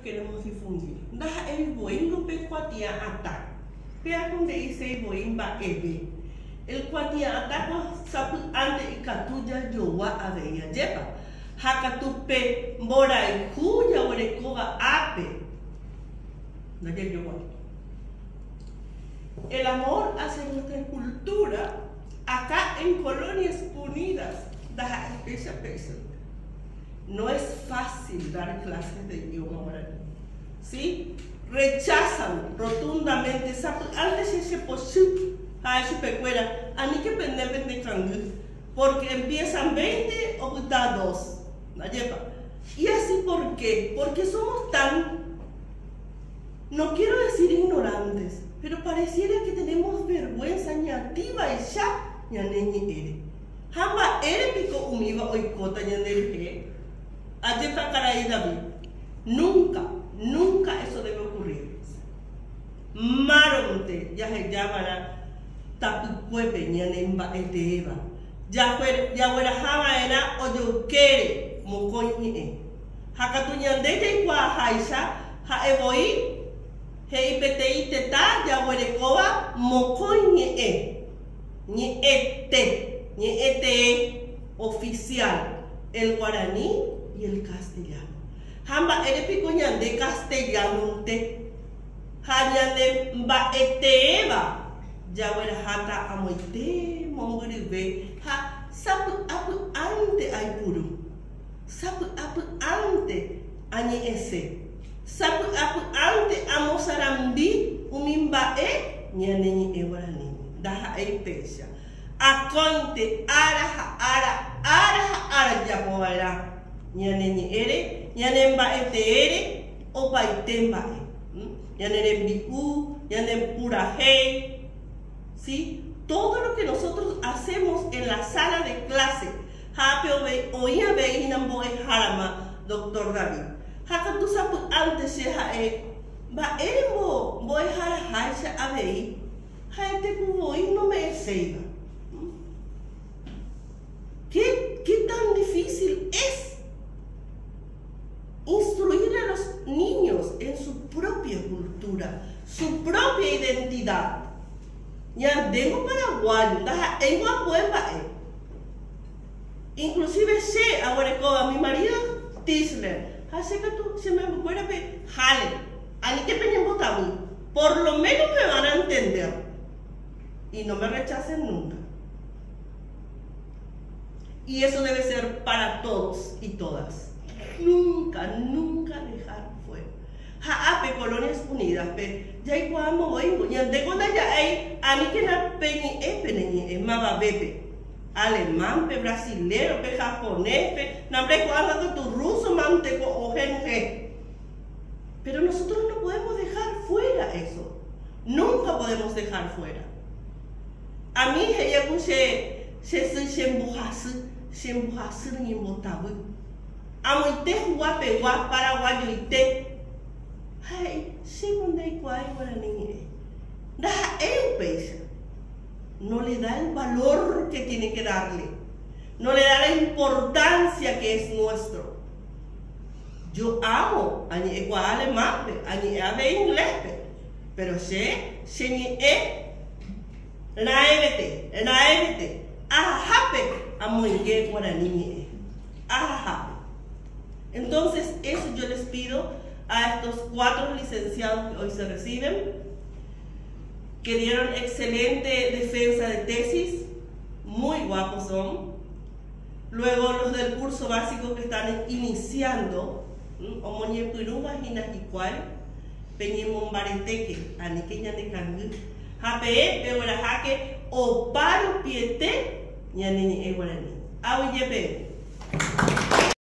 queremos difundir. Ndaha'éi voíngo pe kuatia'atã. Péako nde'iséi voi mba'eve. El kuatia'atã ko sapy'ánte ikatu jajogua avei ajépa. Ha katu pe mborayhu jaguerekóva ápe ndajajoguái. El amor hacia nuestra cultura acá en Colonias Unidas ndaha'éi péicha péichante. No es fácil dar clases de idioma guaraní. ¿Sí? Rechazan rotundamente sapy'ánte che chepochy ha'e chupekuéra aníke pende pendekangy porque empiezan 20 opyta dos. Ndajépa. Y así por qué? Porque somos tan, no quiero decir ignorantes, pero pareciera que tenemos vergüenza ñatĩvaicha ñane ñe'ẽre. Ha mba'ére piko umíva oikóta ñanderehe? Ajépa karai David. Nunca, nunca eso debe ocurrir. Márõnte jahejava'erã tapykuépe ñane mba'eteéva. Jaguerahava'erã ojoykére mokõi ñe'ẽ. Ha katu ñande jaikuaaháicha ha'e voi he'i peteĩ tetã jaguerekóva mokõi ñe'ẽ, ñe'ẽte, ñe'ẽtee oficial, el guaraní y el castellano. Ha mba'ére piko ñande castellano-nte ha ñane mba'eteéva jagueraháta amoite mombyryve ha sapy'apy'ánte aipuru, sapy'apy'ánte añe'ẽse, sapy'apy'ánte amosarambi umi mba'e ñane ñe'ẽ guaraníme. Ndaha'éi péicha. Akóinte ára ha ára, ára ha ára jajapova'erã ñane ñe'ẽre, ñane mba'eteére opaite mba'e. Ñane rembi'u, ñane purahéi, ¿sí? Todo lo que nosotros hacemos en la sala de clase ha ápe oĩ avei hína mbo'ehárama Doctor David. Ha katu sapy'ánte che ha'e mba'ére mbo'eharaháicha avei ha'eteku voi nome'ẽséiva. ¿Qué, qué tan difícil es instruir a los niños en su propia cultura, su propia identidad? Ñandéngo paraguayo, ndaha'éingo ambue mba'e. Inclusive che aguerekóva mi marido Tisler ha che katu che membykuérape jale, aníke peñembotavy, por lo menos me van a entender y no me rechacen nunca. Y eso debe ser para todos y todas. Nunca, nunca dejar fuera. Ha ápe Colonias Unidas-pe jaikuaa moõingo ñandéko ndaja'éi aníkena peñe'ẽ pene ñe'ẽ mavavépe, alemán-pe, brasilero-pe, japonés-pe, nambre ko'ág̃a katu ruso mante ko ohenuhe. Pero nosotros no podemos dejar fuera eso. Nunca podemos dejar fuera. A mí he'i aku che che sy chembohasy, chembohasy roñembotavy. Amoite hugua pegua paraguayoite. Ha he'i, chéko ndaikuaái guarani ñe'ẽ. Ndaha'éi upéicha. No le da el valor que tiene que darle. No le da la importancia que es nuestro. Yo amo añe'ẽkuaa alemán-pe, añe'ẽ avei inglés-pe. Pero che, che ñe'ẽ raẽvete, raẽvete, ahahápe amoinge guarani ñe'ẽ. Ahahápe. Entonces, eso yo les pido a estos cuatro licenciados que hoy se reciben, que dieron excelente defensa de tesis, muy guapos son. Luego los del curso básico que están iniciando, omoñepyrũva hína hikuái, peñemombaretéke, aníke ñanekangy, ha peẽ pegueraháke opa rupiete ñane ñe'ẽ guarani. Aguyje peẽ.